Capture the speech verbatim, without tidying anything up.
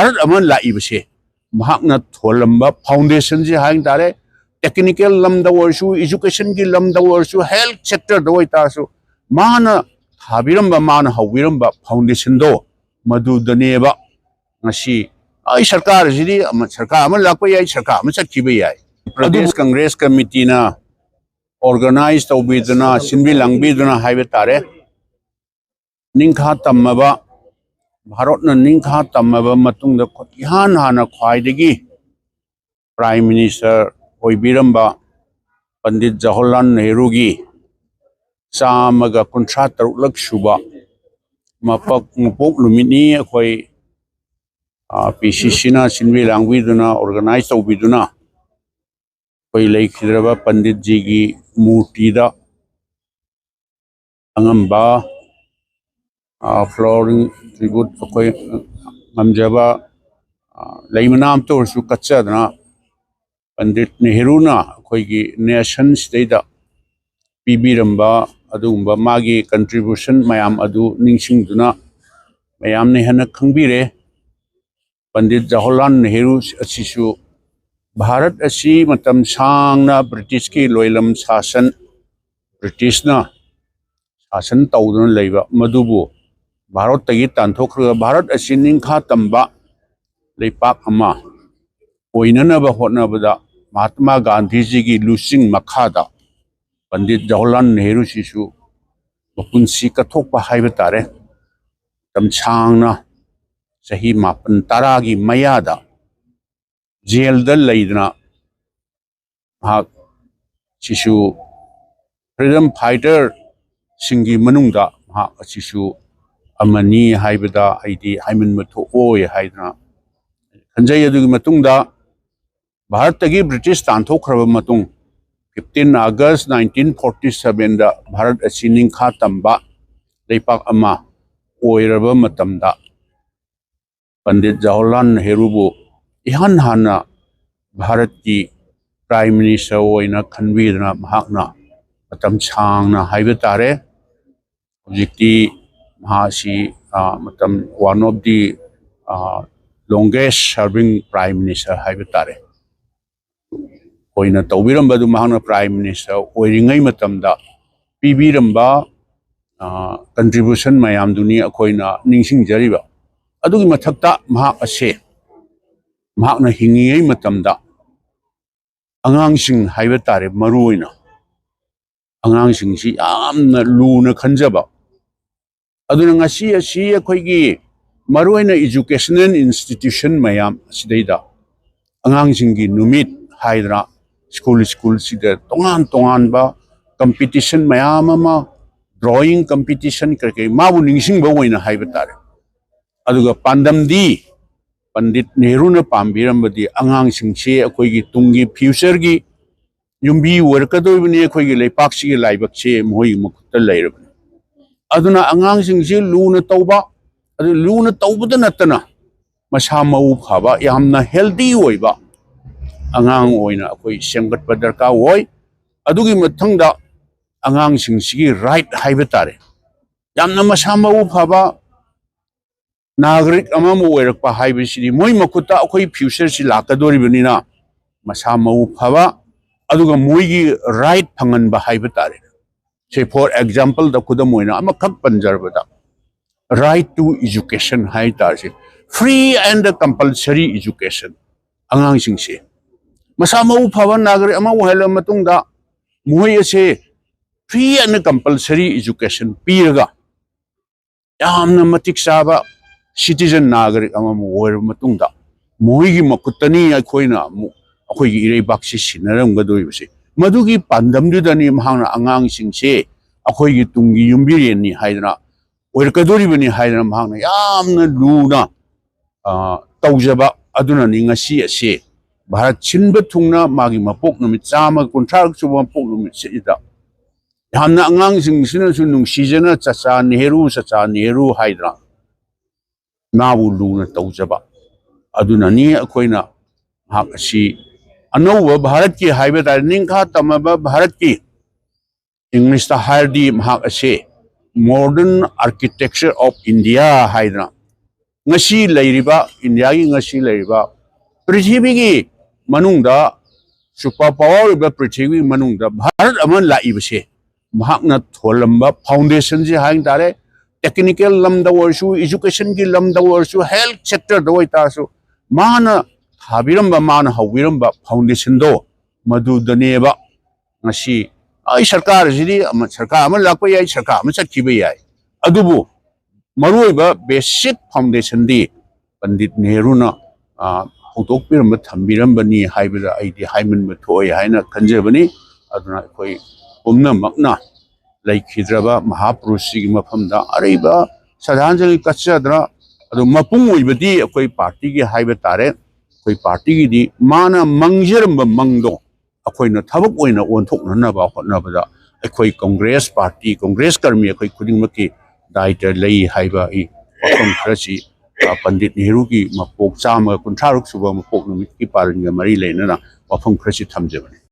ꯚꯥꯔꯠ ꯑꯃ ꯂꯥꯛꯏꯕꯁꯦ ꯃꯍꯥꯛꯅ ꯊꯣꯜꯂꯝꯕ foundation ꯁꯦ ꯍꯥꯏ ꯇꯥꯔꯦ꯫ Technical ꯂꯝꯗ ꯑꯣꯏꯔꯁꯨ, education ꯒꯤ ꯂꯝꯗ ꯑꯣꯏꯔꯁꯨ, health sector ꯗ ꯑꯣꯏꯇꯥꯔꯁꯨ, ꯃꯥꯅ ꯊꯥꯕꯤꯔꯝꯕ, ꯃꯥꯅ ꯍꯧꯕꯤꯔꯝꯕ foundation ꯗꯣ ꯃꯗꯨꯗꯅꯦꯕ ꯉꯁꯤ ꯑꯩ ꯁꯔꯀꯥꯔꯁꯤꯗꯤ ꯑꯃ, ꯁꯔꯀꯥꯔ ꯑꯃ ꯂꯥꯛꯄ ꯌꯥꯏ, ꯁꯔꯀꯥꯔ ꯑꯃ ꯆꯠꯈꯤꯕ ꯌꯥꯏ꯫ ꯄ꯭ꯔꯗꯦꯁ ꯀꯪꯒ꯭ꯔꯦꯁ ꯀꯃꯤꯇꯤꯅ organize ꯇꯧꯕꯤꯗꯨꯅ, ꯁꯤꯟꯕꯤ ꯂꯥꯡꯕꯤꯗꯨꯅ ꯍꯥꯏꯕ ꯇꯥꯔꯦ, ꯅꯤꯡꯈꯥ ꯇꯝꯃꯕ, ꯚꯥꯔꯠꯅ ꯅꯤꯡꯈꯥ ꯇꯝꯃꯕ ꯃꯇꯨꯡꯗ ꯏꯍꯥꯟ ꯍꯥꯟꯅ ꯈ꯭ꯋꯥꯏꯗꯒꯤ Prime Minister ꯑꯣꯏꯕꯤꯔꯝꯕ ꯄꯟꯗꯤꯠ ꯖꯋꯥꯍꯔꯂꯥꯜ ꯅꯦꯍꯔꯨꯒꯤ ꯆꯥꯝꯃꯒ ꯀꯨꯟꯊ꯭ꯔꯥ ꯇꯔꯨꯛꯂꯛ ꯁꯨꯕ ꯃꯄꯣꯛ, ꯃꯄꯣꯛ ꯅꯨꯃꯤꯠꯅꯤ꯫ ꯑꯩꯈꯣꯏ ꯄꯤ ꯁꯤ ꯁꯤꯅ ꯁꯤꯟꯕꯤ ꯂꯥꯡꯕꯤꯗꯨꯅ, organize ꯇꯧꯕꯤꯗꯨꯅ, ꯑꯩꯈꯣꯏ ꯂꯩꯈꯤꯗ꯭ꯔꯕ ꯄꯟꯗꯤꯠꯖꯤꯒꯤ ꯃꯨꯔꯇꯤꯗ ꯑꯉꯝꯕ, ꯐ꯭ꯂꯣꯋꯔꯤꯡ ꯇ꯭ꯔꯤꯕ꯭ꯌꯨꯠ, ꯑꯩꯈꯣꯏ ꯉꯝꯖꯕ, ꯂꯩ ꯃꯅꯥ ꯑꯃꯇ ꯑꯣꯏꯔꯁꯨ ꯀꯠꯆꯗꯅ, ꯄꯟꯗꯤꯠ ꯅꯦꯍꯔꯨꯅ ꯑꯩꯈꯣꯏꯒꯤ ꯅꯦꯁꯟꯁꯤꯗꯩꯗ ꯄꯤꯕꯤꯔꯝꯕ ꯑꯗꯨꯒꯨꯝꯕ ꯃꯥꯒꯤ contribution ꯃꯌꯥꯝ ꯑꯗꯨ ꯅꯤꯡꯁꯤꯡꯗꯨꯅ ꯃꯌꯥꯝꯅ ꯍꯦꯟꯅ ꯈꯪꯕꯤꯔꯦ꯫ ꯄꯟꯗꯤꯠ ꯖꯋꯥꯍꯔꯂꯥꯜ ꯅꯦꯍꯔꯨ ꯑꯁꯤꯁꯨ ꯚꯥꯔꯠ ꯑꯁꯤ ꯃꯇꯝ ꯁꯥꯡꯅ ꯕ꯭ꯔꯤꯇꯤꯁꯀꯤ ꯂꯣꯏꯂꯝ ꯁꯥꯁꯟ, ꯕ꯭ꯔꯤꯇꯤꯁꯅ ꯁꯥꯁꯟ ꯇꯧꯗꯨꯅ ꯂꯩꯕ ꯃꯗꯨꯕꯨ ꯚꯥꯔꯠꯇꯒꯤ ꯇꯥꯟꯊꯣꯛꯈ꯭ꯔꯒ ꯚꯥꯔꯠ ꯑꯁꯤ ꯅꯤꯡꯈꯥ ꯇꯝꯕ ꯂꯩꯄꯥꯛ ꯑꯃ ꯑꯣꯏꯅꯅꯕ ꯍꯣꯠꯅꯕꯗ ꯃꯍꯥꯇꯃꯥ ꯒꯥꯟꯙꯤꯖꯤꯒꯤ ꯂꯨꯆꯤꯡ ꯃꯈꯥꯗ ꯄꯟꯗꯤꯠ ꯖꯋꯥꯍꯔꯂꯥꯜ ꯅꯦꯍꯔꯨꯁꯤꯁꯨ ꯃꯄꯨꯟꯁꯤ ꯀꯠꯊꯣꯛꯄ ꯍꯥꯏꯕ ꯇꯥꯔꯦ꯫ ꯃꯇꯝ ꯁꯥꯡꯅ, ꯆꯍꯤ ꯃꯥꯄꯟ ꯇꯔꯥꯒꯤ ꯃꯌꯥꯗ ꯖꯦꯜꯗ ꯂꯩꯗꯅ ꯃꯍꯥꯛ ꯁꯤꯁꯨ freedom fighter ꯁꯤꯡꯒꯤ ꯃꯅꯨꯡꯗ ꯃꯍꯥꯛ ꯑꯁꯤꯁꯨ ꯑꯃꯅꯤ ꯍꯥꯏꯕꯗ ꯑꯩꯗꯤ ꯍꯥꯏꯃꯟꯕ ꯊꯣꯛꯑꯣꯏ ꯍꯥꯏꯗꯅ ꯈꯟꯖꯩ꯫ ꯑꯗꯨꯒꯤ ꯃꯇꯨꯡꯗ ꯚꯥꯔꯠꯇꯒꯤ ꯕ꯭ꯔꯤꯇꯤꯁ ꯇꯥꯟꯊꯣꯛꯈ꯭ꯔꯕ ꯃꯇꯨꯡ, fifteen August nineteen forty seven ꯗ ꯚꯥꯔꯠ ꯑꯁꯤ ꯅꯤꯡꯈꯥ ꯇꯝꯕ ꯂꯩꯄꯥꯛ ꯑꯃ ꯑꯣꯏꯔꯕ ꯃꯇꯝꯗ, ꯄꯟꯗꯤꯠ ꯖꯋꯥꯍꯔꯂꯥꯜ ꯅꯦꯍꯔꯨꯕꯨ ꯏꯍꯥꯟ ꯍꯥꯟꯅ ꯚꯥꯔꯠꯀꯤ Prime Minister ꯑꯣꯏꯅ ꯈꯟꯕꯤꯗꯨꯅ ꯃꯍꯥꯛꯅ ꯃꯇꯝ ꯁꯥꯡꯅ ꯍꯥꯏꯕ ꯇꯥꯔꯦ, ꯍꯧꯖꯤꯛꯇꯤ ꯃꯍꯥꯛ ꯑꯁꯤ, ꯑ, ꯃꯇꯝ, one of the, ꯑ, longest serving prime minister ꯍꯥꯏꯕ ꯇꯥꯔꯦ꯫ ꯑꯩꯈꯣꯏꯅ ꯇꯧꯕꯤꯔꯝꯕꯗꯨ ꯃꯍꯥꯛꯅ prime minister ꯑꯣꯏꯔꯤꯉꯩ ꯃꯇꯝꯗ ꯄꯤꯕꯤꯔꯝꯕ contribution ꯃꯌꯥꯝꯗꯨꯅꯤ ꯑꯩꯈꯣꯏꯅ ꯅꯤꯡꯁꯤꯡꯖꯔꯤꯕ꯫ ꯑꯗꯨꯒꯤ ꯃꯊꯛꯇ ꯃꯍꯥꯛ ꯑꯁꯦ, ꯃꯍꯥꯛꯅ ꯍꯤꯡꯉꯤꯉꯩ ꯃꯇꯝꯗ ꯑꯉꯥꯡꯁꯤꯡ ꯍꯥꯏꯕ ꯇꯥꯔꯦ, ꯃꯔꯨ ꯑꯣꯏꯅ ꯑꯉꯥꯡꯁꯤꯡꯁꯤ ꯌꯥꯝꯅ ꯂꯨꯅ ꯈꯟꯖꯕ꯫ ꯑꯗꯨꯅ ꯉꯁꯤ ꯑꯁꯤ ꯑꯩꯈꯣꯏꯒꯤ ꯃꯔꯨ ꯑꯣꯏꯅ educational institution ꯃꯌꯥꯝ ꯑꯁꯤꯗꯩꯗ ꯑꯉꯥꯡꯁꯤꯡꯒꯤ ꯅꯨꯃꯤꯠ ꯍꯥꯏꯗꯅ school schoolꯁꯤꯗ ꯇꯣꯉꯥꯟ ꯇꯣꯉꯥꯟꯕ competition ꯃꯌꯥꯝ ꯑꯃ, drawing competition ꯀꯔꯤ ꯀꯔꯤ, ꯃꯥꯕꯨ ꯅꯤꯡꯁꯤꯡꯕ ꯑꯣꯏꯅ ꯍꯥꯏꯕ ꯇꯥꯔꯦ꯫ ꯑꯗꯨꯒ ꯄꯥꯟꯗꯝꯗꯤ ꯄꯟꯗꯤꯠ ꯅꯦꯍꯔꯨꯅ ꯄꯥꯝꯕꯤꯔꯝꯕꯗꯤ ꯑꯉꯥꯡꯁꯤꯡꯁꯦ ꯑꯩꯈꯣꯏꯒꯤ ꯇꯨꯡꯒꯤ futureꯒꯤ ꯌꯨꯝꯕꯤ ꯑꯣꯏꯔꯛꯀꯗꯧꯔꯤꯕꯅꯤ꯫ ꯑꯩꯈꯣꯏꯒꯤ ꯂꯩꯄꯥꯛꯁꯤꯒꯤ ꯂꯥꯏꯕꯛꯁꯦ ꯃꯈꯣꯏꯒꯤ ꯃꯈꯨꯠꯇ ꯂꯩꯔꯕꯅꯤ꯫ ꯑꯗꯨꯅ ꯑꯉꯥꯡꯁꯤꯡꯁꯤ ꯂꯨꯅ ꯇꯧꯕ, ꯑꯗꯨ ꯂꯨꯅ ꯇꯧꯕꯗ ꯅꯠꯇꯅ ꯃꯁꯥ ꯃꯎ ꯐꯕ, ꯌꯥꯝꯅ healthy ꯑꯣꯏꯕ ꯑꯉꯥꯡ ꯑꯣꯏꯅ ꯑꯩꯈꯣꯏ ꯁꯦꯝꯒꯠꯄ ꯗꯔꯀꯥꯔ ꯑꯣꯏ꯫ ꯑꯗꯨꯒꯤ ꯃꯊꯪꯗ ꯑꯉꯥꯡꯁꯤꯡꯁꯤꯒꯤ right ꯍꯥꯏꯕ ꯇꯥꯔꯦ, ꯌꯥꯝꯅ ꯃꯁꯥ ꯃꯎ ꯐꯕ ꯅꯥꯒꯔꯤꯛ ꯑꯃ ꯑꯃ ꯑꯣꯏꯔꯛꯄ ꯍꯥꯏꯕꯁꯤꯗꯤ ꯃꯣꯏ ꯃꯈꯨꯠꯇ ꯑꯩꯈꯣꯏ futureꯁꯤ ꯂꯥꯛꯀꯗꯧꯔꯤꯕꯅꯤꯅ, ꯃꯁꯥ ꯃꯎ ꯐꯕ ꯑꯗꯨꯒ ꯃꯣꯏꯒꯤ right ꯐꯪꯍꯟꯕ ꯍꯥꯏꯕ ꯇꯥꯔꯦ꯫ ꯁꯦ, for exampleꯗ, ꯈꯨꯗꯝ ꯑꯣꯏꯅ ꯑꯃꯈꯛ ꯄꯟꯖꯔꯕꯗ, right to education high ꯇꯥꯔꯁꯤ, free and compulsory education꯫ ꯑꯉꯥꯡꯁꯤꯡꯁꯦ ꯃꯁꯥ ꯃꯎ ꯐꯕ ꯅꯥꯒꯔꯤꯛ ꯑꯃ ꯑꯣꯏꯍꯜꯂꯕ ꯃꯇꯨꯡꯗ ꯃꯈꯣꯏ ꯑꯁꯦ free and compulsory education ꯄꯤꯔꯒ ꯌꯥꯝꯅ ꯃꯇꯤꯛ ꯆꯥꯕ citizen ꯅꯥꯒꯔꯤꯛ ꯑꯃꯃꯨꯛ ꯑꯣꯏꯔꯕ ꯃꯇꯨꯡꯗ ꯃꯈꯣꯏꯒꯤ ꯃꯈꯨꯠꯇꯅꯤ ꯑꯩꯈꯣꯏꯅ ꯑꯃꯨꯛ ꯑꯩꯈꯣꯏꯒꯤ ꯏꯔꯩꯕꯥꯛꯁꯤ ꯁꯤꯟꯅꯔꯝꯒꯗꯧꯔꯤꯕꯁꯦ꯫ ꯃꯗꯨꯒꯤ ꯄꯥꯟꯗꯝꯗꯨꯗꯅꯤ ꯃꯍꯥꯛꯅ ꯑꯉꯥꯡꯁꯤꯡꯁꯦ ꯑꯩꯈꯣꯏꯒꯤ ꯇꯨꯡꯒꯤ ꯌꯨꯝꯕꯤꯔꯦꯟꯅꯤ ꯍꯥꯏꯗꯅ, ꯑꯣꯏꯔꯛꯀꯗꯧꯔꯤꯕꯅꯤ ꯍꯥꯏꯗꯅ ꯃꯍꯥꯛꯅ ꯌꯥꯝꯅ ꯂꯨꯅ, ꯑ, ꯇꯧꯖꯕ ꯑꯗꯨꯅꯅꯤ ꯉꯁꯤ ꯑꯁꯤ ꯚꯥꯔꯠ ꯁꯤꯟꯕ ꯊꯨꯡꯅ ꯃꯥꯒꯤ ꯃꯄꯣꯛ ꯅꯨꯃꯤꯠ ꯆꯥꯝꯃ ꯀꯨꯟꯊ꯭ꯔꯥ ꯁꯨꯕ ꯃꯄꯣꯛ ꯅꯨꯃꯤꯠꯁꯤꯗ ꯌꯥꯝꯅ ꯑꯉꯥꯡꯁꯤꯡꯁꯤꯅꯁꯨ ꯅꯨꯡꯁꯤꯖꯅ ꯆꯆꯥ ꯅꯦꯍꯔꯨ, ꯆꯆꯥ ꯅꯦꯍꯔꯨ ꯍꯥꯏꯗꯅ ꯃꯥꯕꯨ ꯂꯨꯅ ꯇꯧꯖꯕ ꯑꯗꯨꯅꯅꯤ꯫ ꯑꯩꯈꯣꯏꯅ ꯃꯍꯥꯛ ꯑꯁꯤ ꯑꯅꯧꯕ ꯚꯥꯔꯠꯀꯤ ꯍꯥꯏꯕ ꯇꯥꯔꯦ, ꯅꯤꯡꯈꯥ ꯇꯝꯃꯕ ꯚꯥꯔꯠꯀꯤ, Englishꯇ ꯍꯥꯏꯔꯗꯤ ꯃꯍꯥꯛ ꯑꯁꯤ modern architecture of India ꯍꯥꯏꯗꯅ ꯉꯁꯤ ꯂꯩꯔꯤꯕ, ꯏꯟꯗꯤꯌꯥꯒꯤ ꯉꯁꯤ ꯂꯩꯔꯤꯕ, ꯄ꯭ꯔꯤꯊꯤꯕꯤꯒꯤ ꯃꯅꯨꯡꯗ ꯁꯨꯄꯔ ꯄꯥꯋꯔ ꯑꯣꯏꯕ ꯄ꯭ꯔꯤꯊꯤꯕꯤꯒꯤ ꯃꯅꯨꯡꯗ ꯚꯥꯔꯠ ꯑꯃ ꯂꯥꯛꯏꯕꯁꯦ ꯃꯍꯥꯛꯅ ꯊꯣꯜꯂꯝꯕ ꯐꯥꯎꯟꯗꯦꯁꯟꯁꯦ ꯍꯥꯏ ꯇꯥꯔꯦ꯫ ꯇꯦꯛꯅꯤꯀꯦꯜ ꯂꯝꯗ ꯑꯣꯏꯔꯁꯨ, ꯏꯖꯨꯀꯦꯁꯟꯒꯤ ꯂꯝꯗ ꯑꯣꯏꯔꯁꯨ, ꯍꯦꯜꯊ ꯁꯦꯛꯇꯔꯗ ꯑꯣꯏꯇꯥꯔꯁꯨ, ꯃꯥꯅ ꯊꯥꯕꯤꯔꯝꯕ, ꯃꯥꯅ ꯍꯧꯕꯤꯔꯝꯕ ꯐꯥꯎꯟꯗꯦꯁꯟꯗꯣ ꯃꯗꯨꯗꯅꯦꯕ ꯉꯁꯤ ꯑꯩ ꯁꯔꯀꯥꯔꯁꯤꯗꯤ ꯑꯃ, ꯁꯔꯀꯥꯔ ꯑꯃ ꯂꯥꯛꯄ ꯌꯥꯏ, ꯁꯔꯀꯥꯔ ꯑꯃ ꯆꯠꯈꯤꯕ ꯌꯥꯏ, ꯑꯗꯨꯕꯨ ꯃꯔꯨꯑꯣꯏꯕ ꯕꯦꯁꯤꯛ ꯐꯥꯎꯟꯗꯦꯁꯟꯗꯤ ꯄꯟꯗꯤꯠ ꯅꯦꯍꯔꯨꯅ, ꯑ, ꯍꯧꯗꯣꯛꯄꯤꯔꯝꯕ, ꯊꯝꯕꯤꯔꯝꯕꯅꯤ ꯍꯥꯏꯕꯗ ꯑꯩꯗꯤ ꯍꯥꯏꯃꯟꯕ ꯊꯣꯛꯑꯣꯏ ꯍꯥꯏꯅ ꯈꯟꯖꯕꯅꯤ꯫ ꯑꯗꯨꯅ ꯑꯩꯈꯣꯏ ꯄꯨꯝꯅꯃꯛꯅ ꯂꯩꯈꯤꯗ꯭ꯔꯕ ꯃꯍꯥꯄꯨꯔꯨꯁꯁꯤꯒꯤ ꯃꯐꯝꯗ ꯑꯔꯩꯕ ꯁ꯭ꯔꯗꯥꯟꯖꯂꯤ ꯀꯠꯆꯗꯅ, ꯑꯗꯨ ꯃꯄꯨꯡ ꯑꯣꯏꯕꯗꯤ ꯑꯩꯈꯣꯏ ꯄꯥꯔꯇꯤꯒꯤ ꯍꯥꯏꯕ ꯇꯥꯔꯦ꯫ ꯑꯩꯈꯣꯏ ꯄꯥꯔꯇꯤꯒꯤꯗꯤ ꯃꯥꯅ ꯃꯪꯖꯔꯝꯕ ꯃꯪꯗꯣ ꯑꯩꯈꯣꯏꯅ ꯊꯕꯛ ꯑꯣꯏꯅ ꯑꯣꯟꯊꯣꯛꯅꯅꯕ ꯍꯣꯠꯅꯕꯗ ꯑꯩꯈꯣꯏ ꯀꯪꯒ꯭ꯔꯦꯁ ꯄꯥꯔꯇꯤ, ꯀꯪꯒ꯭ꯔꯦꯁ ꯀꯔꯃꯤ ꯑꯩꯈꯣꯏ ꯈꯨꯗꯤꯡꯃꯛꯀꯤ ꯗꯥꯏꯇ ꯂꯩ ꯍꯥꯏꯕ ꯑꯩ ꯋꯥꯐꯝ ꯈꯔꯁꯤ, ꯑ, ꯄꯟꯗꯤꯠ ꯅꯦꯍꯔꯨꯒꯤ ꯃꯄꯣꯛ ꯆꯥꯝꯃ ꯀꯨꯟꯊ꯭ꯔꯥꯔꯨꯛ ꯁꯨꯕ ꯃꯄꯣꯛ ꯅꯨꯃꯤꯠꯀꯤ ꯄꯥꯂꯟꯒ ꯃꯔꯤ ꯂꯩꯅꯅ ꯋꯥꯐꯝ ꯈꯔꯁꯤ ꯊꯝꯖꯕꯅꯤ꯫